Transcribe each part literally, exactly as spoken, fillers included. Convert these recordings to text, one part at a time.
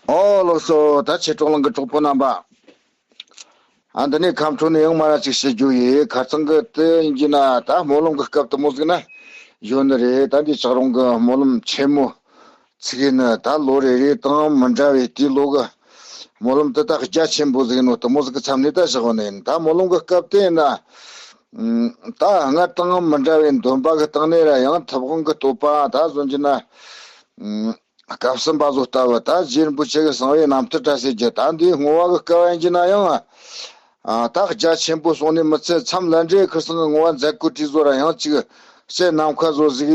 ཨོ་ལགས་སོ། ད་ཆོས་གྲོགས་ལགས་ཀྱི་གྲོགས་པོ་རྣམ་པ། ཨ་འདི་ནས་ཁམས་ཕྲུག་ནས་ཡང་མ་ར་ཅིག་བཤད་རྒྱུ་ཡིན། ཁ་རྩང་གི་དེ་ཡིན་གྱི་ན་ད་སྨོན་ལམ་གྱི་སྐབས་དུ་མོ་ཟིག་ན་ཡོད་ནི་རེད། ད་འདི་ཆག་རོང་གི་སྨོན་ལམ་ཆེན་མོ་ཚིག་ཡིན་ནི་ད་ལོ་རེ་རེ་དང་མི་འདྲ་བའི་དེའི་ལོ་གི་སྨོན་ལམ་དེ་དག་རྒྱ་ཆེན་པོ་ཟིག་ཡིན་ནོ་དུ་མོ་ཟིག་གི་མཚམས་ནས་ད་བཞག་ཡོད་ནི་ཡིན། ད་སྨོན་ལམ་གྱི་སྐབས་དེ་ཡིན་ན། ད་སྔར་དང་མི་འདྲ་བའི་འདོན་པ་གི་སྟེང་ནས་ར་ཡང་ཐུབ་དབང་གི་བསྟོད་པ་ད་གཟོད་ཀྱི་ན། སྐབས་གསུམ་པ་བཟོ་ལྟ་བུ་ད་རྗེ་རིན་པོ་ཆེ་གི་གསང་བའི་རྣམ་ཐར་བཀྲ་ཤིས་རྒྱལ་ད་འདིའི་བསྔོ་བ་གི་སྐབས་ཡིན་གྱི་ན་ཡང་། ད་རྒྱ་ཆེན་པོ་སོང་ནས་མི་ཚེ་མཚམས་ལན་འདྲེ་ཁུར་སང་གི་བསྔོ་བ་མཛད་དགོས་དུས་བཟོ་ར་ཡང་ཅིག་སྤྱི་ནམ་མཁའ་བཟོ་ཟིག་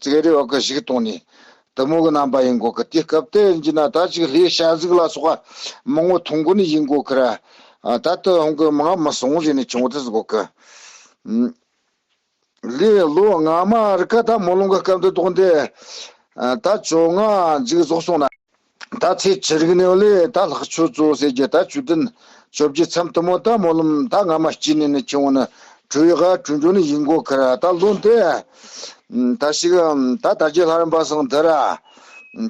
ཙིག་རེ་བ་གི་ཞིག་གཏོང་ནས། དུ་མོ་གི་རྣམ་པ་ཡིན་གོ་གི། དེ་སྐབས་དེ་ཡིན་གྱི་ན་ད་ཅིག་ལྷའི་བྱ་གཟུགས་ལ་སོགས་པ་མང་བོ་མཐོང་གོ་ནི་ཡིན་གོ་གི་ར། ད་དུ་ཧོང་གི་མང་མི་སོང་ཟེར་ནས་ཆུང་བོ་དེ་ཟིག་གོ་གི། ལས་ལོ་སྔ་མ་རི་ཀ་ད་སྨོན་ལམ་གི་སྐབས་འདི་དོག་འདི། ད་བཅོ་ལྔ་མཇུག་རྫོགས་སོང་ན། ད་ཚེས་བཅུ་རིག་ནས་ལས་ད་ལྷག་ཆོས་གཙོ་ཟེར་རྒྱུ་ད་བཅུ་བདུན་བཅོ་བརྒྱད་མཚམས་དུ་མོ་ད་སྨོན་ལམ་ད་སྔ་མ་སྐྱེས་ནས་ནི་ཆུང་བོ་ནི་གྲོས་ཡག་གྲོས་འཇོག་ནི་ཡིན་གོ་གི་ར། ད་ལོ་འདི། ད་ཞིག་ད་ད་རྒྱུ་ལྷ་རམས་པ་སང་འདི་ར།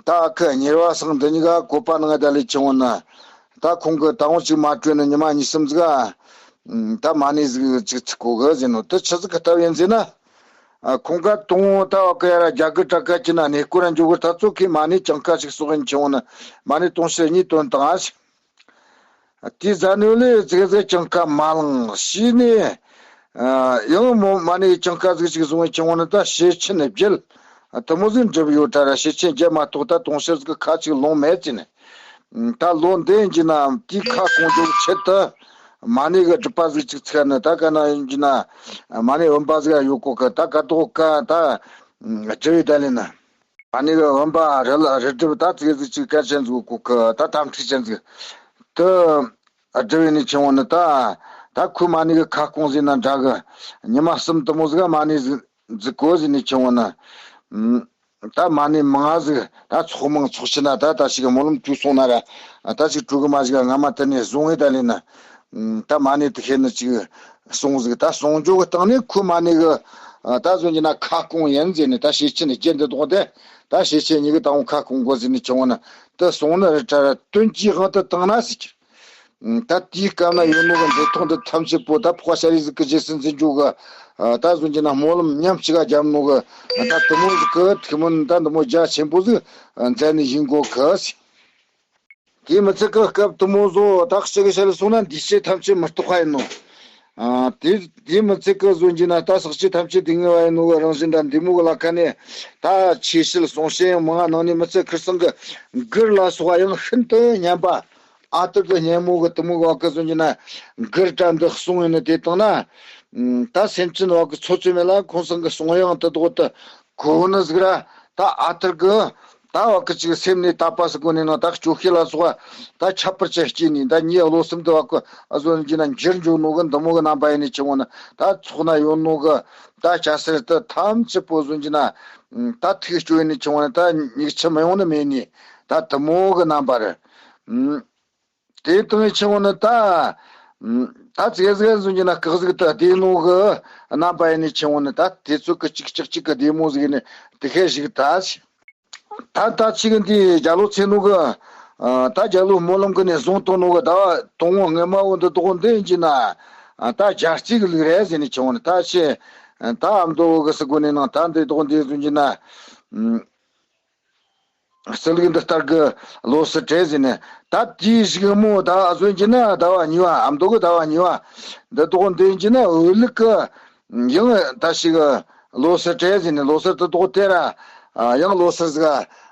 ད་ཁི་གཉེར་བ་སང་འདི་གཉིས་ཀ་བཀོད་པ་གནང་ད་ལས་ཆུང་བོ་ནི། ད་ཁོང་གི་ད་འོང་ཅིག་མ་སྤྲོད་ནི་ཉི་མ་གཉིས་གསུམ་ཟིག་ད་མ་ཎི་ཟིག་ཅིག་ཚིག་གོ་གི་ཟེར་ནོ་དེ་ཆི་ཟིག་གི་སྟབས་ཡིན་ཟེར་ན། ཁོང་ག་དུང་ད་བ་གི་ཡ་ར་རྒྱ་གི་དྲ་ཀ་ཅི་ན་གནས་སྐོར་ར་འཇོག་གི་ད་ཚོ་གི་མ་ཎི་གྱང་ཁ་ཞིག་གསོག་ཡིན་ཆེ་བོ་ནི་མ་ཎི་དུང་ཕྱུར་གཉིས་བཏོན་བཏང་ཨ་ཞིག་དེའི་ཟ་ནུ་ལས་ཟིག་ཟིག་གྱང་ཁ་མ་ལང་ཤི་ནས། ཡང་མོ་མ་ཎི་གྱང་ཁ་ཟིག་ཅིག་བཟུང་བའི་ཆེ་བོ་ནི་ད་ཤེར་ཕྱིན་བརྒྱད། དུ་མོ་ཟིག་འགྲུབ་ཡོད་ད་ར་ཤེར་ཕྱིན་བརྒྱད་མ་གཏོགས་ད་དུང་ཕྱུར་ཟིག་གི་ཁ་ཅིག་ལོང་མེད་ཅི་ནས། ད་ལོ་འདི་ཡིན་གྱི་ན་དེའི་ཁ་སྐོང་རྒྱུ་ཆེད་དུ་མ་ཎི་གི་སྒྲུབ་པ་ཟིག་ཅིག་ཚིག་ནི་ད་ག་ན་ཡིན་གྱི་ན་མ་ཎི་བུམ་པ་ཟིག་ཡོད་གོ་གི། ད་ག་དོག་ག་ད་སྒྲུབ་ཡི་ད་ལེ་ན་མ་ཎི་གི་བུམ་པ་རི་ལ་རི་སྒྲུབ་ད་ཙིག་ཟིག་ཅིག་གལ་ཆེན་ཟིག་ཡོད་གོ་གི། ད་དམ་ཁྲིད་ཅན་ཟིག་དུ་སྒྲུབ་ཡི་ནི་ཆེ་བོ་ནི་ད་ད་ཁོའི་མ་ཎི་གི་ཁ་སྐོང་ཟིག་ན་འདྲ་གི། ཉི་མ་གསུམ་དུ་མོ་ཟིག་མ་ཎི་ཟིག་འཛུགས་གོ་ཟིག་ནི་ཆེ་བོ་ནི། ད་མ་ཎི་མང་ཟིག་ད་ཚོགས་མང་ཚོགས་ཕྱི་ན་ད་ད་ཞིག་སྨོན་ལམ་བཅུ་སོང་ན་ར་ད་ཞིག་དྲུག་གི་མ་ཞིག་སྔ་མ་དེ་ནས་བཟུང་ངེ་ད་ལེ་ན། ད་མ་ཎི་དེ་ཤེས་ནི་ཅིག་སོང་ཟིག་ད་སོང་འཇོག་གི་སྟེང་ནས་ཁོའི་མ་ཎི་གི་ད་བཟོ་རྒྱུ་ན་ཁ་སྐོང་ཡིན་ཟེར་ནས་ད་ཤེར་ཕྱིན་ནི་རྒྱན་འདི་དོག་དེ་ད་ཤེར་ཕྱིན་གཉིས་གི་ད་འོང་ཁ་སྐོང་དགོས་ཟེར་ནི་ཆུང་བོ་ན་དེ་སོང་ནི་རི་ཁྲ་ར་དོན་གྱི་དབང་དུ་བཏང་ན་ཟེར་གྱི། ད་དེའི་སྐབས་ན་ཡོད་ནོ་གི་འདི་ཐོག་འདི་ཐམས་ཅད་པོ་ད་འཕགས་པ་ཤཱ་རིའི་གཟུགས་ཀྱི་རྗེས་སུ་འཛིན་རྒྱུ་གི། ད་གཟོད་ཀྱི་ན་སྨོན་ལམ་ཉམས་ཅི་ག་རྒྱབ་ནོ་གི། ད་དུ་མོ་ཟིག་གི་ཐུགས་སྨོན་ད་འདི་མོ་རྒྱ་ཆེན་པོ་ཟིག་མཛད་ནི་ཡིན་གོ་གི། དེ་མི་ཚད་གི་སྐབས་དུ་མོ་བཟོ་ད་ཅི་གི་ཤར་སོང་ན་འདི་ཕྱི་ཐམས་ཅད་མི་རྟོགས་པ་ཡིན་ནོ། དེ་དེ་མི་ཚད་གི་གཟོད་ཀྱི་ན་ད་ཟག་བཅས་ཐམས་ཅད་སྡུག་བསྔལ་བ་ཡིན་ནོ་གི་རང་བཞིན་དང་འདི་མོ་གི་ལ་ཁ་ནས་ད་ཆོས་བཤད་གསུང་བཤད་ཡང་མང་ང་ནང་ནས་མི་ཚད་ཁུར་སང་གི་མགུར་ལ་སོགས་པ་ཡང་ཤིན་ཏུ་སྙན་པ། ཨ་ཏི་གི་སྙན་མོ་གི་དུ་མོ་གི་བ་གི་གཟོད་ཀྱི་ན་མགུར་སྒྲ་འདི་གསུང་ཡིན་ནི་དེ་དང་ན། ད་སེམས་ཅན་བ་གི་ཚོ་ཚོད་མེད་ལ་ཁོང་སང་གི་གསུང་དབྱངས་དུ་དོག་ཏུ་གོ་ནི་ཟིག་ར་ད་ཨ་ཏི་གི་ད་བ་གི་ཅིག་སེམས་ནས་དད་པ་སི་གོ་ནས་ནང་ད་སྐྱོ་ཤས་ལ་སོགས་པ་ད་ཁྱད་པར་ཅན་སྐྱེས་ནས་ད་ཉེ་བློ་སེམས་དུ་བ་གི་གཟོད་ཀྱི་ན་འགྱུར་འཇུག་ནོ་གི་འདི་མོ་གི་རྣམ་པ་ཡིན་ནི་ཆུང་བོ་ན་ད་ཚོགས་ན་ཡོད་ནོ་གི་ད་སྐྱ་སེར་དུ་ཐམས་ཅད་པོ་གཟོད་ཀྱི་ན་ད་ཐུགས་སྐྱོ་ཡིན་ནི་ཆུང་བོ་ན་ད་མྱིག་ཆུ་མི་ཡོང་ནི་མེད་ནི་ད་དུ་མོ་གི་རྣམ་པ་རེད། དེ་དང་ཆེ་བོ་ནི་ད། ད་ཙེ་ཟིག་གཟོད་ཀྱི་ན་སྐག་ཟིག་ཏུ་བདེ་ནོ་གི་རྣམ་པ་ཡིན་ནི་ཆེ་བོ་ནི་ད་དེ་ཚོ་གི་ཅིག་ཅིག་ཅིག་གི་བདེ་མོ་ཟིག་ནི་དེ་ཁས་ཞིག་ད། ད་ད་ཅིག་འདི་རྒྱ་ལོ་ཚེ་ནོ་གི། ད་རྒྱ་ལོ་སྨོན་ལམ་གི་ནས་བཟུང་གཏོང་ནོ་གི་ཟླ་བ་དང་བོ་སྔ་མ་བོ་འདི་དོག་འདི་ཡིན་གྱི་ན། ད་རྒྱ་རྩིས་གི་ལུགས་རེད་ཟེར་ནི་ཆེ་བོ་ནི་ད་ཆེ། ད་ཨ་མདོ་བོ་གི་སི་གོ་ནས་ནང་ད་འདི་དོག་འདི་གཟོད་ཀྱི་ན། སྲིད་ལུགས་འདི་ལྟར་གྱི་ལོ་སར་སྤྲད་ཟིན་ནས་ད་དེའི་གཞུག་མོ་ཟླ་བ་གཟོད་ཀྱི་ན་ཟླ་བ་གཉིས་པ་ཨ་མདོ་གི་ཟླ་བ་གཉིས་པ་འདི་དོག་འདི་ཡིན་གྱི་ན་འོས་ལུགས་ཀྱི་ཡང་ད་ཞིག་ལོ་སར་སྤྲད་ཟིན་ནས་ལོ་སར་དུ་དོག་དེ་ར་ཡང་ལོ་སར་ཟིག་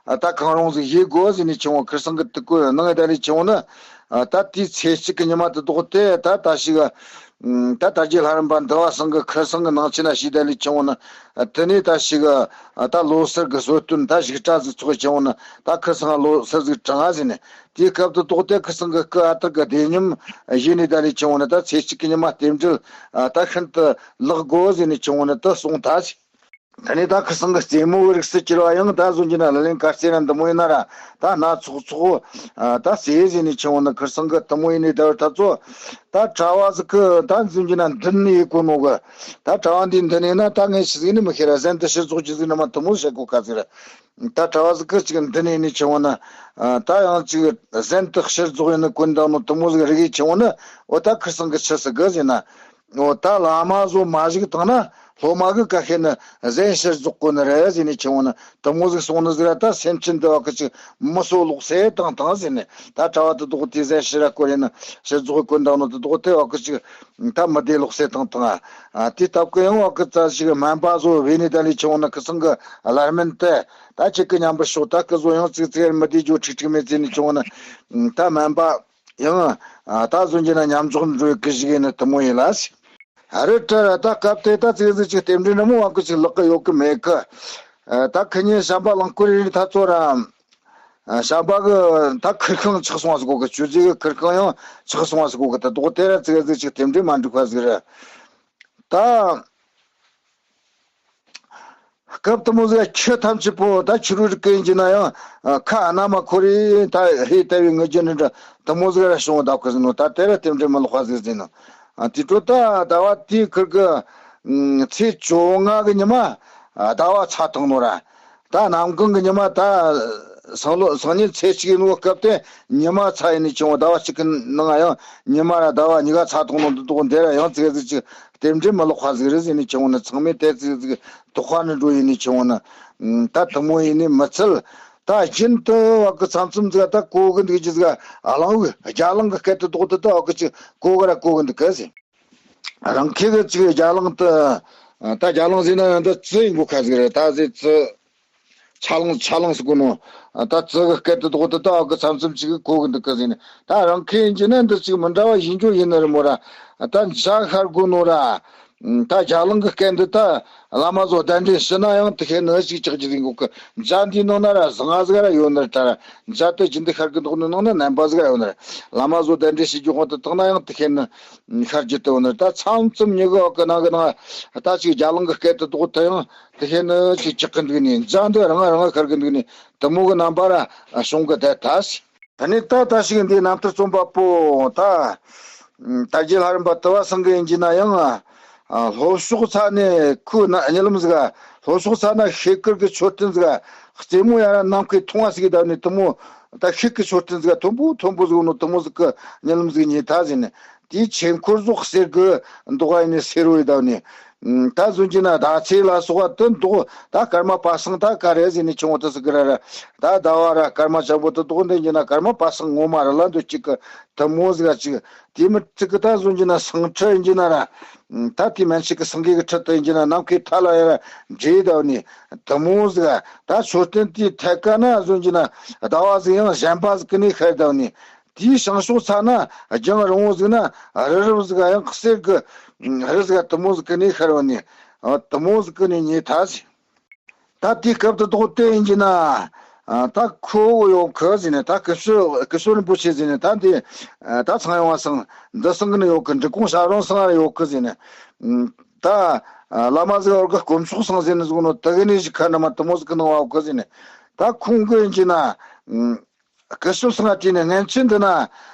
ད་གང་རུང་ཟིག་ཡེ་དགོས་ཟིན་ནས་ཆུང་བོ་ཁིར་སང་གི་དུ་བཀོད་གནང་ད་ལས་ཆུང་བོ་ནི་ད་དེའི་ཚེས་གཅིག་གི་ཉི་མ་དུ་དོག་དེ་ད་ད་ཞིག་ད་དར་རྒྱས་ལྷ་རམས་པ་འདི་བ་སང་གི་ཁིར་སང་གི་ནང་ཆེན་ན་ཞིག་ད་ལས་ཆུང་བོ་ནི། དེ་ནས་ད་ཞིག་ད་ལོ་སར་གི་བཟོ་སྟོན་ད་ཞིག་གྲྭ་ཟིག་ཚོགས་ཀྱང་ནི་ད་ཁིར་སང་ལོ་སར་ཟིག་དྲངས་ཟིན་ནས་དེའི་སྐབས་དུ་དོག་དེ་ཁིར་སང་གི་སྐུ་ཨ་ཐུར་གི་བདེ་ཉམས་ཡིན་ནས་ད་ལས་ཆུང་བོ་ནི་ད་ཚེས་གཅིག་གི་ཉི་མ་རྟེན་འབྲེལ་ད་ཤིན་ཏུ་ལེགས་དགོས་ཟིན་ནས་ཆུང་བོ་ནི་ད་གསུངས་ད་ཟིན། ད་ནི་ད་ཁིར་སང་གི་རྩེད་མོ་གི་རིགས་སུ་གྱུར་བ་ཡང་ད་གཟོད་ཀྱི་ན་ལ་ལེན་དཀར་རྩེད་ར་འདི་མོ་ཡིན་ན་ར། ད་སྣ་ཚོགས་ཚོགས་ད་རྩེད་ཟིན་ནས་ཆེ་བོ་ནི་ཁིར་སང་གི་འདི་མོ་ཡིན་ནི་ད་བར་ད་ཚོ། ད་གྲྭ་བ་ཟིག་གི་ད་གཟོད་ཀྱི་ན་འདི་ནི་ཡི་གོ་ནོ་གི། ད་གྲྭ་བ་འདི་འདི་ནི་ན་ད་ངས་ཤི་ཟིག་ནི་མི་ཤེས་ར། གཟན་དུ་ཕྱིར་རྫོགས་ཀྱི་ཟིག་ནི་མ་འདི་མོ་བཤད་གོ་ཁ་ཟིག་ར། ད་གྲྭ་བ་ཟིག་གི་ཅིག་འདི་ནས་ནི་ཆེ་བོ་ན། ད་ཡང་ཅིག་གཟན་དུ་ཕྱིར་རྫོགས་ཡིན་ནི་ཀུན་དང་ནོ་དུ་མོ་ཟིག་རིག་ཡི་ཆེ་བོ་ནི། འོ་ད་ཁིར་སང་གི་ཆི་སི་གི་ཟེར་ན། འོ་ད་བླ་མ་བཟོ་མ་ཞིག་བཏང་ན་སློབ་མ་གི་ཀ་ཤེ་ནི་གཟན་ཕྱིར་རྫོགས་གོ་ནི་རེད་ཟེར་ནི་ཆེ་བོ་ནི་དུ་མོ་ཟིག་སོང་ནི་ཟིག་ར། ད་སེམས་ཅན་འདི་བ་གི་ཅིག་མི་སོ་ལོག་སེ་བཏང་བཏང་ཟེར་ནི། ད་གྲྭ་བ་དུ་དོག་དེ་གཟན་ཕྱིར་ར་ཀོ་རེ་ནི་ཕྱིར་རྫོགས་ཀུན་དང་ནོ་དུ་དོག་དེ་བ་གི་ཅིག་ད་མི་བདེ་ལོག་སེ་བཏང་བཏང་ཨ། དེ་སྟབས་ཀི་ཡང་བ་གི་རྩ་ཞིག་སྨན་པ་བཟོ་བས་ནི་ད་ལི་ཆེ་བོ་ནི་ཁིར་སང་གི་བླ་སྨན་དེ། ད་ཁྱེད་ཀྱི་མཉམ་པར་ཤོག་ད་ཀི་བཟོ་ཡང་ཙིག་ཙིག་མི་བདེ་རྒྱུ་ཁྲིག་ཁྲིག་མེད་ཙེ་ནི་ཆུང་ན། ད་སྨན་པ་ཡང་ད་གཟོད་ཀྱི་ན་མཉམ་འཇོག་འགྲོ་གི་ཞིག་ཡིན་ནི་དུ་མོ་ཡིན་ལ། རི་ཏྲ་ར་ད་སྐབས་དེ་ད་ཙིག་ཙིག་ཅིག་རྟེན་འབྲེལ་ནི་མོ་བ་ཀི་ཅིག་ལག་གི་ཡོད་གི་མེད་གི། ད་ཁི་ཉིན་བྱམས་པ་གླིང་སྐོར་རི་ད་ཚོ་ར། བྱམས་པ་གི་ད་ཁིར་ཤང་ཆགས་སོང་བ་ཟིག་གོ་གི། ཆུ་རྫི་གི་ཁིར་ཤང་ཡང་ཆགས་སོང་བ་ཟིག་གོ་གི། ད་དོག་དེ་ར་ཙིག་ཙིག་ཅིག་རྟེན་འབྲེལ་མ་འགྲིག་པ་ཟིག་ར། ད། སྐབས་དུ་མོ་ཟིག་ཁྱི་ཐམས་ཅད་པོ་ད་ཁྱི་རུ་རིགས་ཀྱི་ཡིན་གྱི་ན་ཡང་། ཁ་ཨ་ན་མ་ཁོ་རི་ད་ཧེ་ལྟ་བའི་ངུ་རྒྱུ་འདྲ་འདྲ་དུ་མོ་ཟིག་ར་བྱུང་བ་ད་ཁོ་ཟིག་ནོ། ད་དེ་ར་རྟེན་འབྲེལ་མི་ལོག་པ་ཟིག་ཟིན་ནོ། དེ་འཕྲོ་ད་ཟླ་བ་དེའི་ཁུར་གི་ཚེས་བཅོ་ལྔ་གི་ཉི་མ། ཟླ་བ་ཚ་བཏང་ནོ་ར། ད་གནམ་གང་གི་ཉི་མ་ད། སང་ལོ་སང་ཉིན་ཚེས་གཅིག་ཡིན་ནོ་སྐབས་དེ་ཉི་མ་ཚ་ཡིན་ནི་ཆུང་བ་ཟླ་བ་གཅིག་གི་ནང་ཡང་ཉི་མ་ར་ཟླ་བ་གཉིས་ཀ་ཚ་ཐོག་ནང་དུ་དོག་འདི་ར་ཡང་ཙིག་ཙིག་ཅིག་རྟེན་འབྲེལ་མི་ལོག་པ་ཟིག་རེད་ཟེར་ནི་ཆུང་ནི། ཚང་མས་དེ་ཙིག་ཙིག་དོག་པ་ནི་འགྲོ་ཡིན་ནི་ཆུང་ནི། ད་དུ་མོ་ཡིན་ནི་མི་ཚད། ད་རྒྱུན་དུ་བ་གི་མཚམས་མཚམས་ཟིག་ད་གོ་གི་འདུག་ཅི་ཟིག་གླང་བུ་རྒྱ་གླང་གི་སྐད་དུ་དོག་དུ་ད་བ་གི་ཅིག་གོ་གི་ར་གོ་གི་འདུག་གི་ཟེར། རང་ཁྱེད་ཀྱི་ཅིག་རྒྱ་གླང་དུ། ད་རྒྱ་གླང་ཟེར་ན་ཡང་འདི་ཙི་ཡིན་གོ་ཁ་ཟིག་རེད། ད་ཟེར་ཙི། ཆ་ལང་ཆ་ལང་ཟེར་གོ་ནོ། ད་ཙི་གི་སྐད་དུ་དོག་དུ་ད་གི་མཚམས་མཚམས་ཅིག་གོ་གི་འདུག་གི་ཟེར་ནས། ད་རང་ཁྱེད་ཡིན་གྱི་ན་འདི་ཅིག་མི་འདྲ་བ་ཡིན་རྒྱུ་ཡིན་ནི་རེད་མོ་ར། ད་འཇའ་ཤར་གོ་ནོ་ར། ད་རྒྱ་གླང་གི་སྐད་འདི་ད་བླ་མ་ཚོ་གདན་འདྲེན་ཞུ་ན་ཡང་དེ་ཁྱེད་ནི་ཅིག་ཅག་ཅིག་ཡིན་གོ་གི། འཇའ་འདིའི་ནང་ན་ར་ཟང་ང་ཟིག་ར་ཡོད་ནི་རེད། ད་ར་འཇའ་དེ་རྒྱུན་དུ་ཤར་གི་འདུག་ནི་ནང་ན་རྣམ་པ་ཟིག་ར་ཡོད་ནི་རེད། བླ་མ་ཚོ་གདན་འདྲེན་ཞུ་རྒྱུ་དབང་དུ་བཏང་ན་ཡང་དེ་ཁྱེད་ནི། ཤར་རྒྱུ་དེ་འོ་ན་ད་མཚམས་མཚམས་ཉི་གི་འོག་གི་ནང་གི་ནང་ད་ཅིག་རྒྱ་གླང་གི་སྐད་དུ་དོག་དེ་ཡང་དེ་ཤེས་ནི་ཅིག་ཅག་གི་འདུག་ནི། འཇའ་འདི་རང་རང་ཤར་གི་འདུག་ནི། དུ་མོ་གི་རྣམ་པ་ར་བྱུང་གི་བསྡད་ད། ད་ནི་ད་ད་ཞིག་འདི་རྣམ་ཐར་རྩོམ་པ་པོ་ད་དར་རྒྱས་ལྷ་རམས་པ་དུ་བ་ཚང་གི་ཡིན་གྱི་ན་ཡང་། ལྷོ་ཕྱོགས་ཚ་ནས་ཁོའི་གཉིད་ལམ་ཟིག་ལྷོ་ཕྱོགས་ཚ་ན་ཤེལ་དཀར་གི་མཆོད་རྟེན་ཟིག་རྩེ་མོ་ཡ་ར་ནམ་མཁའི་མཐོང་བ་ཟིག་གི་བསྡད་ནི། དུ་མོ་ད་ཤེལ་གི་མཆོད་རྟེན་ཟིག་མཐོན་པོ་མཐོན་པོ་ཟིག་ནོ། དུ་མོ་ཟིག་གི་གཉིད་ལམ་ཟིག་རྨིས་ད་ཟེར་ནི། དེའི་ཆོས་འཁོར་ཟོག་གསེར་གི་མདོག་ཡིན་ནི་སེར་བོ་ཡི་བསྡད་ནི། ད་གཟོད་ཀྱི་ན་ཟླ་ཚེས་ལ་སོགས་པ་དེ་མདོག་ད་སྐར་མ་པ་སངས་ད་ག་རེ་ཟེར་ནི་ཆུང་བོ་དེ་ཟིག་གི་ར་ར། ད་ཟླ་བ་ར་སྐར་མ་ཆེན་པོ་དེ་མདོག་འདི་ཀྱི་ན་སྐར་མ་པ་སངས་ངོ་མ་ར་ལ་འདོད་ཅིག་གི་དུ་མོ་ཟིག་ག་ཅིག་དེ་མི་ཚིག་གི་ད་གཟོད་ཀྱི་ན་སེང་ཁྲི་ཡིན་གྱི་ན་ར། ད་དེ་མན་ཆད་གི་སེང་གེ་གི་ཁྲི་དེ་ཡིན་གྱི་ན་ནམ་མཁའི་མཐའ་ལ་ཡ་ར་འདྲེས་བསྡད་ནི། དུ་མོ་ཟིག་ག་ད་མཆོད་རྟེན་དེའི་ཐད་ཀ་ན་གཟོད་ཀྱི་ན་ཟླ་བ་ཟིག་ཡང་གཞན་པ་ཟིག་གི་ནི་ཤར་བསྡད་ནི། དེའི་བྱང་ཕྱོགས་ཚ་ན་རྒྱང་རིང་བོ་ཟིག་ན་རི་རབ་ཟིག་ཡང་གསེར་གི་རི་ཟིག་དུ་མོ་ཟིག་གི་ནི་ཤར་བ་ནི། དུ་མོ་ཟིག་གི་ནི་རྨིས་ད་ཟེར། ད་དེའི་སྐབས་དུ་དོག་དེ་ཡིན་གྱི་ན། ད་ཁོ་བོ་ཡོད་གི་ཟེར་ནས། ད་སྐུ་ཞབས་སྐུ་ཞབས་རིན་པོ་ཆེ་ཟེར་ནས། ད་འདི་ད་ཚངས་དབྱངས་པ་སངས་འདི་སངས་གི་ནི་ཡོད་གི། འབྲི་གུང་ཞབས་དྲུང་སངས་ར་ཡོད་གི་ཟེར་ནས། ད་བླ་མ་ཟིག་བར་གི་དཀོན་མཆོག་སངས་ཟེར་ནི་ཟིག་ནོ། དུ་གི་ནི་ཞིག་ཁ་འདྲ་མ་དུ་མོ་ཟིག་གི་ནང་བ་ཡོད་གི་ཟེར་ནས། ད་ཁོང་གི་ཡིན་གྱི་ན། སྐུ་ཞབས་སངས་དེ་ནས་སྔན་ཆད་འདི་ན་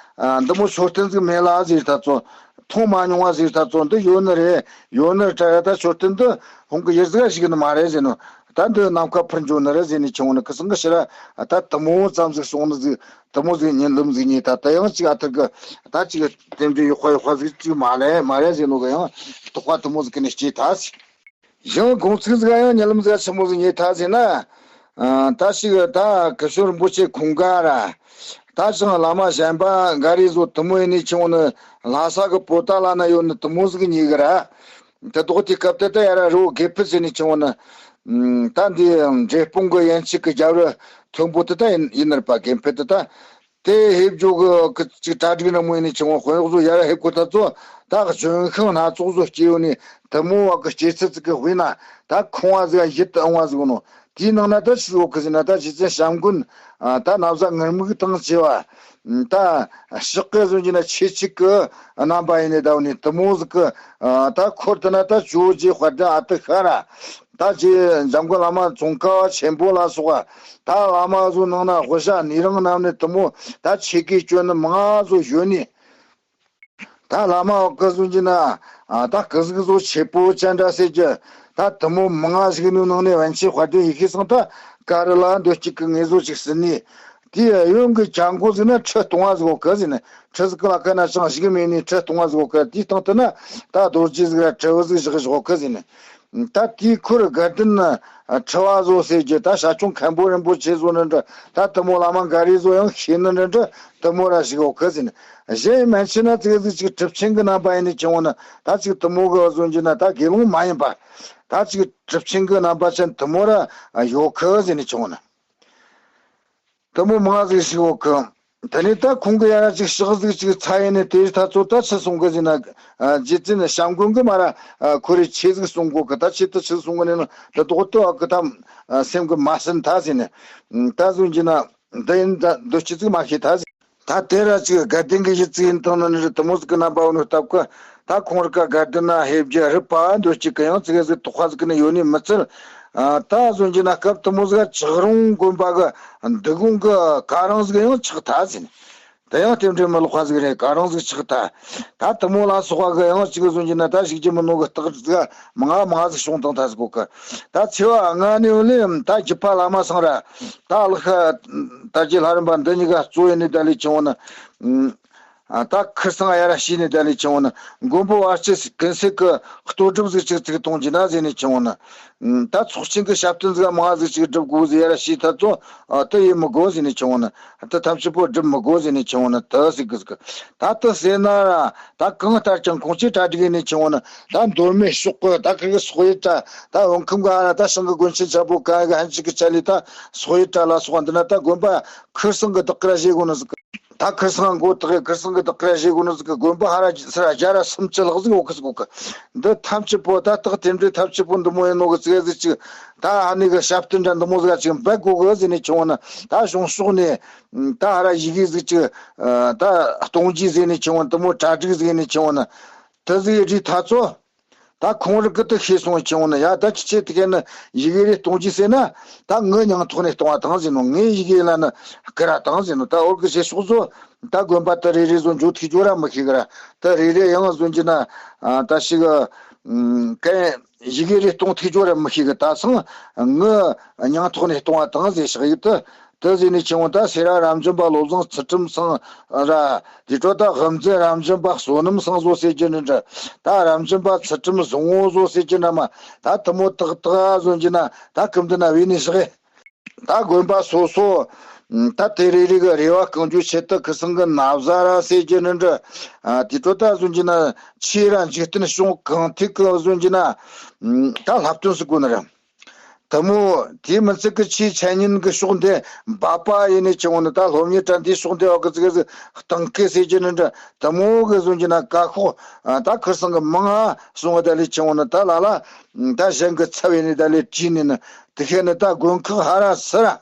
འདི་མོ་མཆོད་རྟེན་ཟིག་མེད་ལ་ཟེར་ད་ཚོ། མཐོང་མ་མྱོང་བ་ཟེར་ད་ཚོ། འདི་ཡོད་ནི་རེད། ཡོད་ནི་རེད་དྲ་ཡ། ད་མཆོད་རྟེན་འདི་ཁོང་གི་ཡུལ་ཟིག་ཞིག་ནི་མ་རེད་ཟེར་ནོ། ད་འདི་ནམ་མཁའ་འཕུར་འགྱོ་ནི་རེད་ཟེར་ནི་ཆུང་ནི། ཁི་སང་གི་ཕྱིར་ད་དུ་མོ་ཙམ་ཟིག་སོང་ནི་ཟིག་དུ་མོ་ཟིག་གཉིད་ལམ་ཟིག་རྨིས་ད། ད་ཡང་ཅིག་ཨ་ཐུར་གི་ད་ཅིག་རྟེན་འབྲེལ་ཡག་པ་ཡག་པ་ཟིག་ཅིག་མ་རེད་མ་རེད་ཟེར་ནོ་གི་ཡང་དོགས་པ་དུ་མོ་ཟིག་གི་ནི་སྐྱེས་ད་ཟེར། ཡང་དགོང་ཚིགས་ཟིག་ཡང་གཉིད་ལམ་ཟིག་ཆི་མོ་ཟིག་རྨིས་ད་ཟེར་ན། ད་ཞིག་ད་སྐུ་ཞབས་རིན་པོ་ཆེ་ཁོང་ག་ར། ད་ཅང་བླ་མ་གཞན་པ་འགའ་རེ་ཟོ་དུ་མོ་ཡིན་ནི་ཆུང་ནི། ལྷ་ས་གི་པོ་ཏ་ལ་ན་ཡོད་ནི་དུ་མོ་ཟིག་རྨིས་གི་ར། དེ་དོག་དེ་སྐབས་དེ་ད་ཡ་ར་རི་བོ་དགེ་འཕེལ་ཟེར་ནི་ཆུང་ནི། ད་འདི་འབྲས་སྤུངས་གི་ཡན་ཆད་གི་རྒྱབ་རི་མཐོན་པོ་དེ་ད་ཡིན་ཡིན་ནི་རེད་པ། དགེ་འཕེལ་དེ་ད། དེ་ཧེབ་ཇོ་གི་ཅིག་གྲ་སྒྲིག་ན་མོ་ཡིན་ནི་ཆུང་བ་དཔོན་གཡོག་ཚོ་ཡ་ར་ཧེབ་གོ་ད་ཚོ། ད་ལྗོན་ཤིང་སྣ་ཚོགས་ཚོ་སྐྱེས་ཡོད་ནི་དུ་མོ་བ་གི་སྐྱེ་ཚུལ་ཚིག་གི་དཔེར་ན་ད་ཁང་བ་ཟིག་ཡིད་དུ་འོང་བ་ཟིག་ནོ། དེའི་ནང་ན་ད་ཆི་ཡོད་གི་ཟེར་ན། ད་རྗེ་བཙུན་བྱམས་མགོན་ད་ན་བཟའ་ངུར་སྨྲིག་དང་བཅས་པ། ད་ཕྱག་གི་གཟོད་ཀྱི་ན་ཆེ་ཆིག་གི་རྣམ་པ་ཡིན་ནི་ད་བ་ནི་དུ་མོ་ཟིག་གི། ད་འཁོར་དེ་ན་ད་ཇོ་བོ་རྗེ་དཔལ་ལྡན་ཨ་ཏི་ཤ་ར། ད་རྗེ་འཇམ་མགོན་བླ་མ་ཙོང་ཁ་པ་ཆེན་པོ་ལ་སོགས་པ། ད་བླ་མ་ཚོ་ནང་ན་དབུ་ཞྭ་ནུས་རིང་རྣམས་ནས་དེ་མོ་ད་ཆོས་གོས་གྱོན་ནི་མང་ང་ཚོ་གཞོན་ནས། ད་བླ་མ་བ་གི་གཟུགས་ཀྱི་ན། ཨ། ད་སྐུ་གཟུགས་བཟོ་ཆེ་པོ་ཅན་འདྲ་ཟེར་གྱི། ད་དེ་མོ་མང་ང་ཞིག་ནི་ནང་ནས་པཎ་ཆེན་དཔལ་ལྡན་ཡེ་ཤེས་ཚང་ད་ག་རི་ལ་འདོད་ཅིག་གི་ངེས་བཟོ་ཅིག་ཟིན་ནས། དེའི་གཡོན་གྱི་གྱལ་མགོ་ཟིག་ན་ཁྲི་སྟོང་བ་ཟིག་ཡོད་གི་ཟེར་ནས། ཁྲི་ཟིག་གི་ལ་ཁ་ན་ཅང་ཞིག་མེད་ནས་ཁྲི་སྟོང་བ་ཟིག་ཡོད་གི། དེའི་སྟེང་དུ་ན་ད་རྡོ་རྗེ་ཟིག་ར་དྲིལ་བུ་ཟིག་བཞག་བཞག་གི་ཟེར་ནས། ད་དེའི་ཁུར་དགའ་ལྡན་ཁྲི་བ་བཟོ་ཟེར་གྱི། ད་བྱ་ཁྱུང་མཁན་པོ་རིན་པོ་ཆེ་བཟོ་ནི་འདྲ། ད་དེ་མོ་བླ་མ་འགའ་རེ་བཟོ་ཡང་ཤེས་ནི་འདྲ་འདྲ། དེ་མོ་ར་ཞིག་ཡོད་གི་ཟེར་ནས། གཞན་མན་ཆད་ན་ཙིག་ཟིག་ཅིག་གྲུབ་ཆེན་གྱི་རྣམ་པ་ཡིན་ནི་ཆུང་བ་ན། ད་ཅིག་དེ་མོ་གི་བཟོ་རྒྱུ་ན་ད་དགེ་སློང་མ་ཡིན་པ། ད་ཅིག་གྲུབ་ཆེན་གྱི་རྣམ་པ་ཅན་དེ་མོ་ར་ཡོད་གི་ཟེར་ནི་ཆུང་བ་ན། དེ་མོ་མང་ཟིག་ཞིག་ཡོད་གི། དེ་ནས་ད་ཁོང་གི་ཡ་ར་ཅིག་ཕྱག་ཟིག་ཅིག་ཚ་ཡིན་ནས། དེ་ད་ཚོ་ད་ཆི་གསུང་གི་ཟེར་ན། ཨ། རྗེ་བཙུན་བྱམས་མགོན་གྱི་མ་ར། ཨ། ཁོ་རེ་ཆོས་ཟིག་གསུང་གོ་གི། ད་ཆོས་དེ་ཆི་གསུང་གི་ནས་ན། དེ་དོག་ཏུ་བ་གི་ད་སེམས་གི་མ་ཟིན་ད་ཟེར་ནས། ད་གཟོད་ཀྱི་ན་འདི་ཡིན། ད་འདི་ཆི་ཟིག་མ་ཤེས་ད་ཟེར། ད་དེ་ར་ཅིག་དགའ་ལྡན་གྱི་གཞི་ཚིག་ཡིན་དང་ནི་རེད། དེ་མོ་ཟིག་གི་རྣམ་པ་བོ་ནི་སྟབས་ཀི། ད་ཁོང་ར་ག་དགའ་ལྡན་ན་ཧེ་བརྒྱ་རི་པ་འདོད་ཅིག་གི་ཡང་ཙིག་ཟིག་དོགས་པ་ཟིག་གི་ནི་ཡོད་ནི་མི་ཚད། ཨ། ད་གཟོད་ཀྱི་ན་སྐབས་དེ་མོ་ཟིག་ཆག་རུང་དགོན་པ་གི་འདུ་ཁང་གི་ཀ་རང་ཟིག་ཡང་ཆག་ཐལ་ཟེར་ནས། དེ་ཡང་རྟེན་འབྲེལ་མི་ལོག་པ་ཟིག་རེད། ཀ་རང་ཟིག་ཆག་ཐལ། ད་དེ་མོ་ལ་སོགས་པ་གི་ཡང་ཅིག་གཟོད་ཀྱི་ན་ད་ཞིག་རྒྱུ་མི་ནོ་གི་རྟགས་ཟིག་མང་ང་མང་ང་ཟིག་བྱུང་བཏང་ཐལ་ཟེར་གོ་གི། ད་ཚེས་པ་ལྔ་ནས་ཡོད་ལེ། ད་རྒྱུད་པ་བླ་མ་ཚང་ར། ད་ལྷག་ཤ་དར་རྒྱས་ལྷ་རམས་པ་འདི་གཉིས་ཀ་གཙོ་ཡིན་ནི་ད་ལས་ཆུང་བ་ན། ཨ། ད་ཁིར་སང་ཡ་ར་ཤེས་ནི་ད་ལས་ཆུང་བ་ན། མགོན་པོ་བར་ཆད་ཀུན་སེལ་གི་བསྟོད་སྒྲུབ་ཟིག་ཅིག་ཅིག་གཏོང་རྒྱུ་ན་ཟེར་ནི་ཆུང་བ་ན། ཨ། ད་ཚོགས་ཆེན་གི་ཞབས་བརྟན་ཟིག་མང་ཟིག་ཅིག་སྒྲུབ་དགོས་ཟེར་ཡ་ར་ཤེས་ཐལ་ཚོ། ཨ། དེ་ཡེ་མི་དགོས་ཟེར་ནི་ཆུང་བ་ན། དེ་ཐམས་ཅད་པོ་སྒྲུབ་མི་དགོས་ཟེར་ནི་ཆུང་བ་ན། དེ་ཟེར་གི་ཟིག་གི། ད་དེ་ཟེར་ན་ར། ད་གང་ལྟར་ཀྱང་ཁོང་ཚོས་གྲ་སྒྲིག་ཡེ་ནི་ཆུང་བ་ན། ད་མདོ་སྨད་ཕྱོགས་གི་ད་ཁིར་གི་སོག་ཡུལ་གྲྭ། ད་བོད་ཁམས་ག་ར་ད་ཞང་གི་དགོན་ཆེན་ཆེན་པོ་ག་གི་ཧན་ཅིག་གི་ཆ་ལས་ད་སོག་ཡུལ་གྲྭ་ལ་སོགས་འདི་ན་ད་དགོན་པ་ཁིར་སང་གི་བདག་གིར་བཞེས་དགོས་ནི་ཟིག་གི། ད་ཁིར་སང་མགོ་བཏགས་ཡེ་ཁིར་སང་གི་བདག་གིར་བཞེས་དགོས་ནི་ཟིག་གི། དགོན་པ་ཧ་ར་ས་ར་བརྒྱ་ར་སུམ་ཅུ་ལྷག་ཟིག་ཡོད་གི་ཟེར་གོ་གི། འདི་ཐམས་ཅད་པོ་ད་རྟགས་རྟེན་འབྲེལ་ཐམས་ཅད་པོ་འདི་མོ་ཡིན་ནོ་གི་ཙིག་ཟིག་ཅིག། ད་ཨ་ནི་གི་ཞབས་བརྟན་འདྲ་འདི་མོ་ཟིག་ཅིག་འབད་དགོས་གི་ཟེར་ནི་ཆུང་བ་ན། ད་གཞུང་ཕྱོགས་ནས་ད་ཧ་ར་ཡི་གེ་ཟིག་ཅིག་ད་གཏོང་རྒྱུ་ཟེར་ནི་ཆུང་བ་ན། འདི་མོ་གྲ་སྒྲིག་ཟིག་ཡེ་ནི་ཆུང་བ་ན། དེ་ཟིག་རེད་ཐལ་ཚོ། ད་ཁོང་ར་གི་དེ་ཤེས་སོང་ཆུང་བ་ན། ཡ་ད་ཅི་ཆེ་དེ་ག་ན་ཡི་གེ་རེ་གཏོང་རྒྱུ་ཟེར་ན། ད་ངའི་མིང་ཐོག་ནས་གཏོང་བ་དང་ཟེར་ནོ། ངའི་ཡི་གེ་ལ་ནི་བསྐུར་ར་དང་ཟེར་ནོ། ད་འོར་གི་ཞེ་ཕྱོགས་ཚོ། ད་དགོན་པ་དེ་རེ་རེ་ཚོ་འཇོག་ཐུབ་རྒྱུ་ར་མི་ཤེས་གི་ར། དེ་རེ་རེ་ཡང་གཟོད་ཀྱི་ན། ཨ། ད་ཞིག་གི། ཨ། གན་ཡི་གེ་རེ་གཏོང་ཐུབ་རྒྱུ་ར་མི་ཤེས་གི། ད་སང་ངའི་མིང་ཐོག་ནས་གཏོང་བ་དང་ཟེར་ཞག་ཡིག་དེ། དེ་ཟེར་ནི་ཆུང་བ་ན། ད་སེ་ར་རབ་འབྱམས་པ་བློ་བཟང་ཚུལ་ཁྲིམས་ཚང་ར། དེ་འཕྲོ་ད་དབུ་མཛད་རབ་འབྱམས་པ་བསོད་ནམས་ཚང་བཟོ་ཟེར་གྱི་ནི་འདྲ། ད་རབ་འབྱམས་པ་ཚུལ་ཁྲིམས་བཟང་བོ་བཟོ་ཟེར་གྱི་འདྲ་མ། ད་དེ་མོ་ཏག་ཏག་གཟོད་ཀྱི་ན། ད་གི་འདི་ན་བོས་ནི་ཞག་ཡིག། ད་དགོན་པ་སོ་སོ། ད་དེ་རེ་རེ་གི་རེ་བ་བསྐང་རྒྱུའི་ཆེད་དུ་ཁིར་སང་གི་ན་བཟའ་ར་ཟེར་གྱི་ནི་འདྲ། ཨ། དེ་འཕྲོ་ད་གཟོད་ཀྱི་ན་ཆོས་ར་འཇིག་རྟེན་གཞུང་གང་ཐད་ཀྱི་གཟོད་ཀྱི་ན། ཨ། ད་བསླབ་སྟོན་ཟེར་དགོས་ནི་ར། དེ་མོ་དེའི་མི་ཚད་ཀྱི་ཆོས་འཆད་ཉན་གྱི་ཕྱོགས་འདི་འབད་པ་ཡེ་ནི་ཆུང་བ་ན། ད་སློབ་གཉེར་གྲྭ་འདིའི་ཕྱོགས་འདི་འོག་གི་ཙིག་གེ་ཟིག་གཏིང་སྐྱེས་ཟེར་གྱི་ནི་འདྲ། དེ་མོ་གི་གཟོད་ཀྱི་ན་བཀའ་ཤོག། ཨ། ད་ཁིར་སང་གི་མང་ང་གསུང་བ་ད་ལས་ཆུང་བ་ན། ད་ལ་ལ་ད་གཞན་གྱི་ཚབ་ཡེ་ནི་ད་ལས་བྲིས་ནི་ནི། དེ་ཤེས་ནི་ད་དགོན་ཁག་ཧ་ར་སི་ར།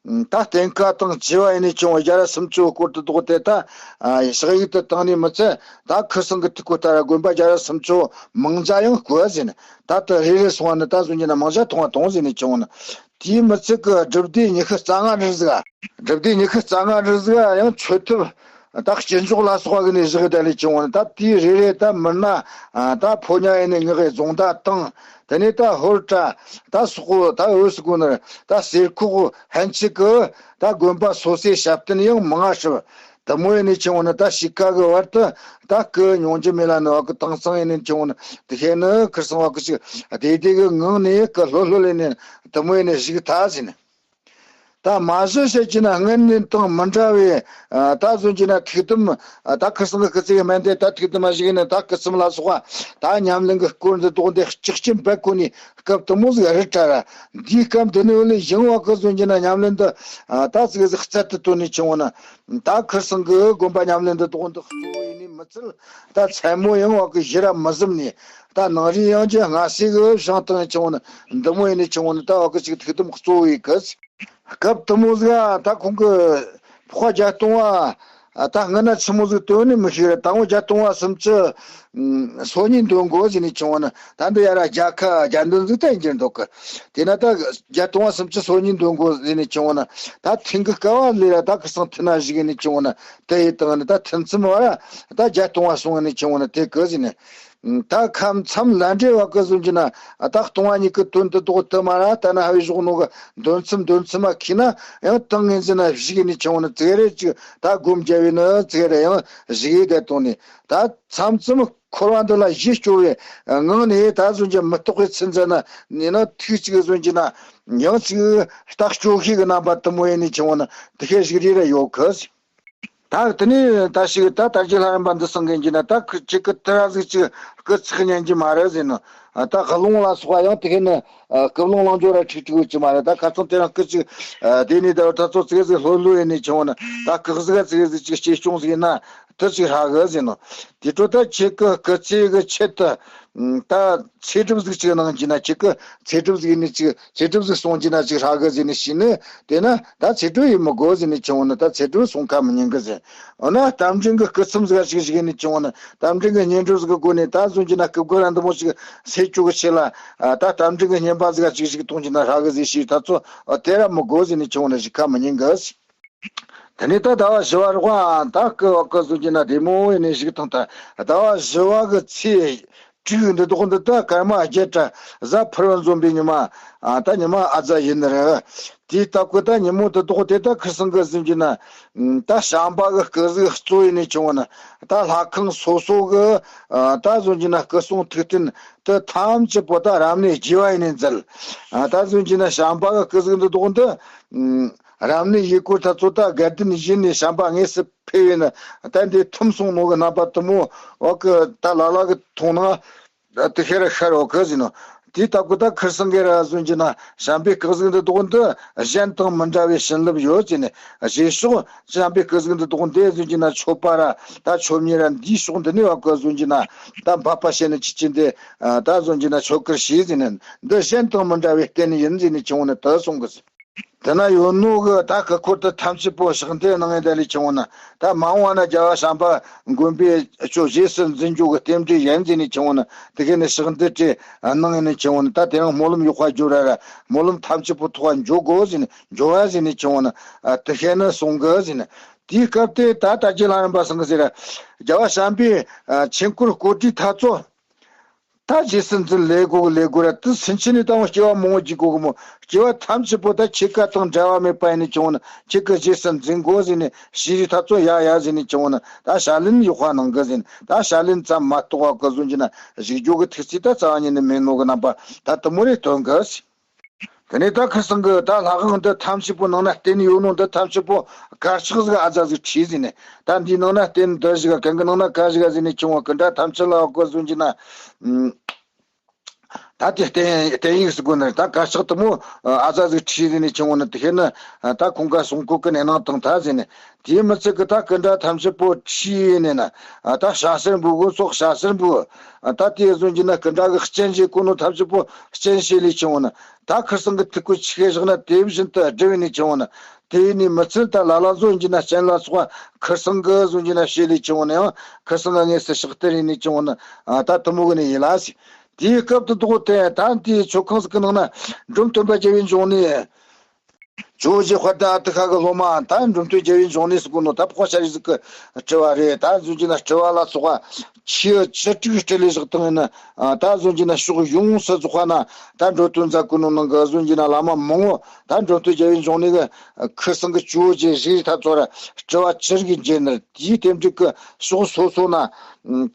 ད་གཏན་ཁ་དང་བཅས་པ་ཡེ་ནི་ཆུང་བ་བརྒྱ་ར་སུམ་ཅུ་སྐོར་དུ་བདོག་སྟེ། ད་ཞག་ཡིག་དེ་བཏང་ནི་མི་ཚད། ད་ཁིར་སང་གི་ཐིག་གོ་ལྟར་དགོན་པ་བརྒྱ་ར་སུམ་ཅུ་མང་ཇ་ཡང་བསྐོལ་ཟེར་ནི། ད་དེ་རེ་རེ་སོང་བ་ན། ད་གཟོད་ཀྱི་ན་མང་ཇ་འཐུང་བ་དང་ཟེར་ནི་ཆུང་བ་ན། དེའི་མི་ཚད་ཀྱི་སྒྲུབ་སྡེ་ཉི་ཤུ་རྩ་ལྔ་རེ་ཟིག། སྒྲུབ་སྡེ་ཉི་ཤུ་རྩ་ལྔ་རེ་ཟིག་ཡང་མཆོད་ཐབས། ད་སྤྱི་འཇོག་ལ་སོགས་པ་གི་ནི་བཞག་ད་ལས་ཆུང་བ་ན། ད་དེའི་རེ་རེ་ད་མི་སྣ། ད་ཕོ་ཉ་ཡེ་ནི་ངག་གི་རྫོང་བདག་དང་། དེ་ནས་ད་ཧོར་གྲྭ། ད་སོག་པོ་ད་འོད་ཟེར་གོ་ནི། ད་གསེར་ཁོག་ཧན་ཆི་གི་ད་དགོན་པ་སོ་སོའི་ཞབས་བརྟན་ཡང་མང་ང་ཧྲིལ། དེ་མོ་ཡེ་ནི་ཆུང་བ་ན། ད་དཔྱིད་ཀ་གི་བར་དུ་ད་སྐུ་ཉུང་རྒྱུ་མེད་ལ་ནི་བ་གི་དྭངས་གཙང་ཡེ་ནི་ཆུང་བ་ན། དེ་ཤེས་ནི་ཁིར་སང་བ་གི་ཅིག་བདེ་བདེ་གི་ངང་ནས་སྐུ་ལྷོད་ལྷོད་ལས་ནི་དེ་མོ་ཡེ་ནི་བཞུགས་ཐལ་ཟེར་ནི། ད་མ་གཞི་བཤད་ཀྱི་ན་སྔོན་ནས་དང་མི་འདྲ་བའི། ཨ། ད་གཟོད་ཀྱི་ན་ཐུགས་དམ། ཨ། ད་ཁིར་སང་གི་སྐུ་ཚེ་གི་སྨན་དེ་ད་ཐུགས་དམ་བཞུགས་ནས། ད་སྐུ་ཚེམས་ལ་སོགས་པ་ད་ཉམས་ལེན་གྱི་སྐོར་འདི་དོག་འདི་ལྕག་ཅན་འབད་གོ་ནི་སྐབས་དེ་མོ་ཟིག་རེད་དྲ་ར། འདིའི་སྐབས་འདི་ནས་ལས་ཡང་བ་གི་གཟོད་ཀྱི་ན་ཉམས་ལེན་འདི། ཨ། ད་ཟིག་ཟིག་རྩལ་དུ་བཏོན་ནས་ཆུང་བ་ན། ད་ཁིར་སང་གི་དགོན་པ་ཉམས་ལེན་འདི་དོག་འདི་གཙོ་བོ་ཡེ་ནི་མི་ཚད། ད་མཚན་མོ་ཡང་བ་གི་གཞི་ར་མི་ཟིན་ནས། ད་ནངས་རི་ཡང་གི་སྔ་སེ་གི་བཞེངས་བཏང་ཆུང་བ་ན། འདི་མོ་ཡེ་ནི་ཆུང་བ་ན། ད་བ་གི་ཅིག་ཐུགས་དམ་གཙོ་བོ་ཡེ་གི། སྐབས་དེ་མོ་ཟིག་ད་ཁོང་གི་འཕགས་པ་བརྒྱད་སྟོང་བ། ཨ་ད་སྔ་ན་ཆི་མོ་ཟིག་སྟོན་ནི་མི་ཤེས་ར། དང་པོ་བརྒྱད་སྟོང་བ་སུམ་ཅུ་སོ་གཉིས་འདོན་དགོས་ཟེར་ནས་བྱུང་བ་ན། ད་འདི་ཡ་ར་རྒྱལ་ཁ་རྒྱལ་འདོན་ཟིག་བསྟན་གྱིན་འདུག་གི། དེ་ན་ད་བརྒྱད་སྟོང་བ་སུམ་ཅུ་སོ་གཉིས་འདོན་དགོས་ཟེར་ནས་བྱུང་བ་ན། ད་ཐེངས་གི་སྐབས་ལས་ར་ད་ཁི་སང་ཐི་ན་བཞུགས་ནས་བྱུང་བ་ན་དེ་ཡི་དང་ནི། ད་ཐུན་མཚམས་བ་ར་ད་བརྒྱད་སྟོང་བ་སོང་ནས་བྱུང་བ་ན་དེ་གི་ཟེར་ནས། ད་ཁམས་མཚམས་ལ་འདྲེ་བ་གི་ཟུང་གྱི་ན། ད་སྟོང་བ་ཉིད་ཀྱི་དོན་དུ་དོག་དུ་མ་ར་ད་ན་ཧ་བའི་ཞོག་ནོ་གི་འདོན་མཚམས་འདོན་མཚམས་མ་ཁི་ན་ཡང་ཏང་ངེ་འཛིན་ན་བཞུགས་ནས་བྱུང་བ་ན་ཙེ་རེ་ཅིག་ད་སྒོམ་རྒྱ་བའི་ནི་ཙེ་རེ་ཡང་བཞུགས་ཡི་དེ་དང་ནི། ད་མཚམས་མཚམས་འཁོར་བ་འདི་ལ་གཞི་སྐྱོ་བའི་ངང་ནས་ད་ཟུང་གྱི་མི་རྟོག་པའི་ཚུལ་མཛད་ན་ནི་ན་ཐུགས་གཅིག་ཟུང་གྱི་ན་ཡང་ཅིག་རྟགས་སྐྱོ་ཤས་ཀྱི་རྣམ་པ་དུ་མོ་ཡིན་ནས་བྱུང་བ་ན་དེ་ཤེས་བཞུགས་རེ་ར་ཡོད་གི། ད་དེ་ནས་ད་ཞིག་ད་དར་རྒྱས་ལྷ་རམས་པ་འདི་སང་གིན་གྱི་ན་ད་ཁི་ཅིག་གི་དེ་ར་ཟིག་ཅིག་སྐུ་ཚེགས་ཉན་གྱི་མ་རེད་ཟེར་ནོ། ད་ཧ་ལུང་ལ་སོགས་ཡང་དེ་ནི་སྐུ་ལུང་ལང་འཇོ་ར་ཁྲིག་ཁྲིག་ཡོད་ཀྱི་མ་རེད། ད་ཁ་ཚང་དེ་རང་སྐུ་ཅིག་དེ་ནས་ད་ད་ཚོ་ཙིག་ཟིག་ལྷོད་ལྷོད་ཡིན་ནས་བྱུང་བ་ན་ད་སྐུ་གཟུགས་ཙིག་ཟིག་ཅིག་སྐྱེ་སྐྱོང་ཟིག་ཡིན་ན་དེ་ཅིག་ཧྲ་གི་ཟེར་ནོ། དེ་འཕྲོ་ད་ཁྱེད་ཀྱི་སྐུ་ཚེ་གི་ཆེད་དུ་ད་ཚེ་སྒྲུབ་ཟིག་ཅིག་གནང་གྱི་ན་ཁྱེད་ཀྱི་ཚེ་སྒྲུབ་ཟིག་ནི་ཅིག་ཚེ་སྒྲུབ་ཟིག་སོང་གྱི་ན་ཅིག་ཧྲ་གི་ཟེར་ནི་ཤི་ནི། དེ་ན་ད་ཚེ་སྒྲུབ་ཡིན་མི་དགོས་ཟེར་ནི་ཆུང་བ་ན་ད་ཚེ་སྒྲུབ་སོང་ཁ་མི་ཉན་གི་ཟེར། འོ་ན་རྟ་མགྲིན་གི་སྐུ་མཚམས་ཟིག་ཞིག་ཞིག་ནི་ཆུང་བ་ན་རྟ་མགྲིན་གི་སྙན་སྒྲོན་ཟིག་གི་སྒོ་ནས་ད་ཟུང་གྱི་ན་སྐུ་སྒོ་ར་འདི་མོ་ཞིག་སེ་བཅུག་གི་ཆེ་ལ། ད་རྟ་མགྲིན་གི་སྙན་པ་ཟིག་ཞིག་ཞིག་གཏོང་གྱི་ན་ཧྲ་གི་ཟེར་ཤི་ད་ཚོ་དེ་ར་མི་དགོས་ཟེར་ནི་ཆུང་བ་ན་ཞིག་ཁ་མི་ཉན་གི་ཟེར། དེ་ནས་ད་ཟླ་བ་བཞི་བ་རོགས་ཨ་ད་སྐུ་བ་སྐུ་གཟུགས་ཀྱི་ན་བདེ་མོ་ཡིན་ནས་ཞིག་དང་ད་ཟླ་བ་བཞི་བ་གི་ཚེས་དྲུག་འདི་དོག་འདི་ད་སྐར་མ་བརྒྱད་དྲ་གཟའ་ཕུར་བུ་འཛོམས་པའི་ཉི་མ། ཨ་ད་ཉི་མ་ཨ་ཛ་ཡིན་ནི་རེད། དེའི་སྟབས་ཀྱིས་ད་ཉིན་མོ་དེ་དོག་དེ་ད་ཁིར་སང་གི་གཟིམ་གྱི་ན་ད་བྱམས་པ་གི་སྐུ་གཟུགས་གཙོ་ཡིན་ནས་བྱུང་བ་ན་ད་ལྷ་ཁང་སོ་སོ་གི་ད་གཟིམ་གྱི་ན་སྐུ་གསུང་ཐུགས་རྟེན་དེ་ཐམས་ཅད་པོ་ད་རབ་གནས་རྒྱས་པ་ཡིན་ནས་མཛད། ད་གཟིམ་གྱི་ན་བྱམས་པ་གི་སྐུ་གཟུགས་འདི་དོག་འདི། རབ་གནས་ཡི་སྐོར་ད་ཚོ་ད་དགའ་ལྡན་ཡིན་ནས་བྱམས་པ་དངོས་སུ་ཕེབས་ཡིན་ན་ད་འདི་ཐུམ་སོང་ནོ་གི་རྣམ་པ་དུ་མོ་འོག་གི་ད་ལ་ལ་གི་མཐོང་ན་དེ་ཤེར་ཤར་འོག་གི་ཟིན་ནོ། དེའི་སྟབས་ཀྱིས་ད་ཁིར་སང་གི་ར་གཟིམ་གྱི་ན་བྱམས་པའི་སྐུ་གཟུགས་འདི་དོག་འདི་གཞན་དང་མི་འདྲ་བའི་བྱིན་རླབས་ཡོད་ཅེ་ནས་རྗེས་ཕྱོགས་བྱམས་པའི་སྐུ་གཟུགས་འདི་དོག་འདི་གཟིམ་གྱི་ན་མཆོད་པ་ར་ད་མཆོད་མེ་ར་འདིའི་ཕྱོགས་འདི་ནས་འོག་གི་གཟིམ་གྱི་ན་ད་འབབ་པ་བྱས་ནས་ཅི་ཅི་འདི་ད་གཟིམ་གྱི་ན་མཆོད་ཀིར་བྱས་ཟིན་ནས་འདི་གཞན་དང་མི་འདྲ་བའི་རྟེན་ཡིན་ཟིན་ནས་བྱུང་ནས་དུ་སོང་གི་ཟིན། དེ་ན་ཡོད་ནོ་གི་ད་སྐུ་འཁོར་དུ་ཐམས་ཅད་པོ་ཕྱག་འདི་གནང་ངེ་ད་ལས་ཆུང་བ་ན་ད་མ་འོངས་བ་ན་རྒྱལ་བ་བྱམས་པ་མགོན་པོས་ཁྱོད་རྗེས་སུ་འཛིན་འཇུག་གི་རྟེན་འབྲེལ་ཡན་ཟིན་ནས་ཆུང་བ་ན་དེ་གས་ནས་ཕྱག་འདི་བྲིས་གནང་ངེ་ནས་ཆུང་བ་ན་ད་དེ་རིང་སྨོན་ལམ་ཡོག་པ་བརྗོད་ར་ར་སྨོན་ལམ་ཐམས་ཅད་པོ་ཐོག་འཇོག་དགོས་ཟིན་འཇོག་བ་ཟིན་ནས་ཆུང་བ་ན་དེ་གས་ནས་གསུང་གི་ཟིན། དེའི་སྐབས་དེ་ད་ད་རྒྱལ་ལྷ་རམས་པ་སང་གི་ཟེར་ར་རྒྱལ་བ་བྱམས་པའི་ཆོས་འཁོར་བསྐོར་དུས་ཐ་ཚོ། ད་རྗེས་སུ་འཛིན་ལས་དགོས་ལས་དགོས་ར་དུ་སུན་ཆེན་ནས་དང་སྐྱེ་བ་མང་བོ་བརྒྱུད་དགོས་གི་མོ། སྐྱེ་བ་ཐམས་ཅད་པོ་ད་ཁྱེད་ཀ་དང་འབྲལ་བ་མེད་པ་ཡིན་ནས་བྱུང་ན་ཁྱེད་ཀྱི་རྗེས་སུ་འཛིན་དགོས་ཟེར་ནས་ཤེས་རིག་ཐ་ཚོ་ཡ་ཡ་ཟེར་ནས་བྱུང་ན་ད་ཞྭ་ལན་ཡོག་པ་གནང་གི་ཟེར་ནས་ད་ཞྭ་ལན་ཙམ་མ་གཏོགས་བ་གི་བཟོ་གྱི་ན་བཞུགས་རྒྱུ་གི་ཐུགས་རྩིས་ད་རྩ་བ་ཉིད་ནས་མེད་ནོ་གི་རྣམ་པ་ད་དུ་མོ་རེ་སྟོན་གི་ཟེར། དེ་ནས་ད་ཁིར་སང་གི་ད་ལྷ་ཁང་འདི་ཐམས་ཅད་པོ་ནང་ན་རྟེན་ཡོད་ནོ་འདི་ཐམས་ཅད་པོ་དཀར་ཆག་ཟིག་ཨ་ཛ་ཟིག་བྲིས་ཟིན་ནས་ད་འདིའི་ནང་ན་རྟེན་འདི་ཞིག་ག་གན་གི་ནང་ན་ག་ཞིག་ག་ཟིན་ནས་ཆུང་བ་ཀི་འདྲ་ཐམས་ཅད་ལ་བ་གོ་བཟོ་གྱི་ན། ད་དེ་རྟེན་རྟེན་ཡིག་ཟིག་གོ་ནས་ད་དཀར་ཆག་དུ་མོ་ཨ་ཛ་ཟིག་བྲིས་ཟིན་ནས་ཆུང་བ་ན་དེ་ཤེས་ན་ད་ཁོང་ག་སོང་གོ་ཀི་ནས་ནང་དང་ད་ཟིན་ནས། དེའི་མི་ཚད་ཀྱི་ད་སྐུ་འདྲ་ཐམས་ཅད་པོ་ཁྲིད་ཡིན་ནས་ན། ད་ཞྭ་སེར་འབུ་གོ་སོགས་ཞྭ་སེར་འབུ། ད་དེ་བཟོ་གྱི་ན་སྐུ་འདྲ་གི་སྤྱན་ཞེས་གོ་ནོ་ཐམས་ཅད་པོ་སྤྱན་ཞེས་ལས་ཆུང་བ་ན། ད་ཁིར་སང་གི་ཐུགས་ཀྱི་ཆི་ཤེས་བཞག་ན་དེ་བཞིན་དུ་སྒྲུབ་ཡིན་ནས་ཆུང་བ་ན། དེ་ཡིན་ནས་མི་ཚད་ད་ལ་ལ་བཟོ་གྱི་ན་སྤྱན་ལ་སོགས་པ་ཁིར་སང་གི་བཟོ་གྱི་ན་ཞེས་ལས་ཆུང་བ་ན་ཡང་ཁིར་སང་གི་དངོས་སུ་ཕྱག་སྟེར་ཡིན་ནས་ཆུང་བ་ན། ད་དུ་མོ་གི་ནས་ཡིན་ལ་ཟེར། དེའི་སྐབས་དུ་དོག་དེ་ད་དེའི་མཆོད་ཁང་ཟིག་གི་ནང་ན་འབྲོམ་སྟོན་པ་རྒྱལ་བའི་འབྱུང་གནས། ཇོ་བོ་རྗེ་དཔལ་ལྡན་ཨ་ཏི་ཤ་གི་སློབ་མ་ད་འབྲོམ་སྟོན་རྒྱལ་བའི་འབྱུང་གནས་སུ་གོ་ནོ་ད་ཕོ་ཤ་རི་ཟིག་གི་སྤྲུལ་བ་རེད། ད་བཟོ་གྱི་ན་སྤྲུལ་བ་ལ་སོགས་པ་ཆེ་བཅུ་དྲུག་སྤྲུལ་ལས་བཞག་སྟངས་ཡིན་ན། ད་བཟོ་གྱི་ན་ཕྱོགས་ཡོངས་སུ་རྫོགས་པ་ན་ད་འགྲོ་དོན་མཛད་གོ་ནོ་ནང་གི་བཟོ་གྱི་ན་བླ་མ་མང་བོ་ད་འབྲོམ་སྟོན་རྒྱལ་བའི་འབྱུང་གནས་གི་ཁུ་སང་གི་ཇོ་བོ་རྗེ་རིགས་ད་ཚོ་ར་སྤྲུལ་བ་ཅི་རིགས་མཇལ་ནི་རེད། དེའི་རྟེན་འབྲེལ་གི་ཕྱོགས་སོ་སོ་ན་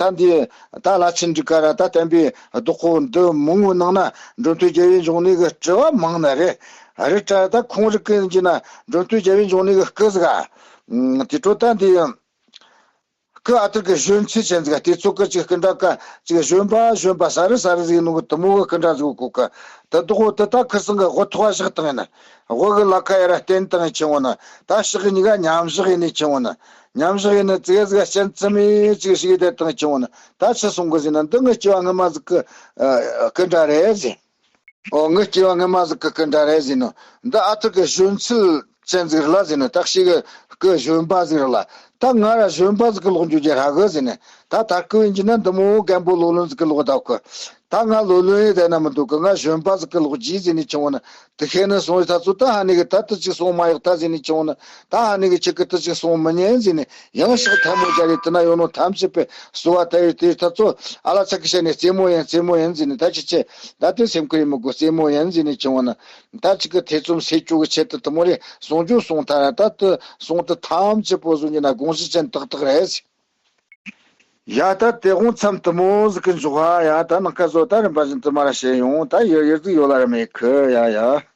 ད་འདི་ད་ལ་ཆེན་འབྲུག་ག་ར་ད་བསྟན་པའི་བདག་པོ་འདི་མང་བོའི་ནང་ན་འགྲོ་དོན་རྒྱལ་བའི་འབྱུང་གནས་གི་སྤྲུལ་བ་མང་ནི་རེད། རི་ཀྲ་ད་ཁོང་རིགས་ཀུན་གྱི་ན་འགྲོ་དོན་རྒྱལ་བའི་འབྱུང་གནས་གི་སྐུ་ཟིག་ག་དེ་འཕྲོ་ད་འདི་སྐུ་ཨ་ཐུར་གི་གཞོན་ཚུལ་ཅན་ཟིག་ག་དེ་ཚོ་གི་ཅིག་སྐུ་འདྲ་ཀ་ཅིག་གཞོན་པ་གཞོན་པ་ས་རི་ས་རི་ཟིག་ནོ་གི་དུ་མོ་གི་སྐུ་འདྲ་ཟིག་གོ་གི་དུ་དོག་དུ་ད་ཁུ་སང་གི་དབུ་ཐོག་བཞག་སྟངས་ཡིན་ན། དབུ་གི་ལ་ཁ་ཡ་ར་བསྟན་སྟངས་ཡིན་ཆེ་བོ་ན། ད་ཕྱག་གི་གཉིས་ཀ་མཉམ་བཞག་ཡིན་ནི་ཆེ་བོ་ན། མཉམ་བཞག་ཡིན་ན་ཙིག་ཟིག་ག་སྤྱན་ཙི་མི་ཅིག་ཞིག་ཡོད་དེ་སྟངས་ཆེ་བོ་ན། ད་ཆི་སོང་གི་ཟིན་ན་འདི་ངའི་སྐྱེ་བ་སྔ་མ་ཟིག་གི་སྐུ་འདྲ་རེད་ཟེར། ཨོ་ངའི་སྐྱེ་བ་སྔ་མ་ཟིག་གི་སྐུ་འདྲ་རེད་ཟེར་ནོ། འདི་ཨ་ཐུར་གི་གཞོན་ཚུལ་ཅན་ཟིག་རེད་ལ་ཟེར་ནོ། ད་ཞིག་གི་སྐུ་གཞོན་པ་ཟིག་རེད་ལ། ད་ ད་ང་ར་གཞོན་པ་ཟིག་གི་ལོག་འཇུག་རྒྱུ་ཧྲ་གི་ཟེར་ནས། ད་ད་སྐུ་ཡིན་གྱི་ན་འདི་མོ་རྒན་པོ་ལོ་ལོན་ཟིག་གི་ལོག་ད་གི། ད་ང་ལོ་ལོན་ཡི་དེ་ན་མི་འདུག་གི། ང་གཞོན་པ་ཟིག་གི་ལོག་གྱིས་ཟེར་ནས་ཁྱེར་འོང་ན། དེ་ཤེས་ནི་སོང་ཡི་ད་ཚོ། ད་ཧ་ནི་གི་ད་དུ་ཅིག་སོང་མ་ཡག་ད་ཟེར་ནས་ཁྱེར་འོང་ན། ད་ཧ་ནི་གི་ཁྱེད་ཀྱི་དུ་ཅིག་སོང་མི་ཉན་ཟེར་ནས། ཡང་ཕྱག་ཐལ་མོ་སྦྱར་ཡི་དེ་ན་ཡོད་ནོ་ཐམས་ཅད་པས་གསོལ་བ་བཏབ་ཡི་དེ་ད་ཚོ་ཨ་ལ་ཚ་གི་བཤད་ནས། རྩེད་མོ་ཡིན། རྩེད་མོ་ཡིན་ཟེར་ནས། ད་ཁྱེད་ཆེ་ད་དེ་སེམས་ཁུར་ཡི་མི་དགོས། རྩེད་མོ་ཡིན་ཟེར་ནས་ཁྱེར་འོང་ན། ད་ཅིག་གི་ཐེ་ཚོམ་སེལ་བཅུག་གི་ཆེད་དུ་དེ་མོ་རེ་གསུང་རྒྱུ་གསུང་ཐལ། ད་དུ་གསུང་དུ་ཐམས་ཅད་པོ་བཟོ་རྒྱུ་ན་དགོངས་གཞི་ཅན་ཏག་ཏག་རེད། ཡ་ད་དེ་དགོང་མཚམས་དེ་མོ་ཟིག་གི་འཇོག་ཧ། ཡ་ད་ནངས་ཁ་བཟོ་ད་རིམ་པ་བཞིན་དུ་མ་ར་བཤད་ཡོང་། ད་ཡུལ་ཡུལ་ཟིག་ཡོད་ལ་ར་མེད་གི། ཡ་ཡ།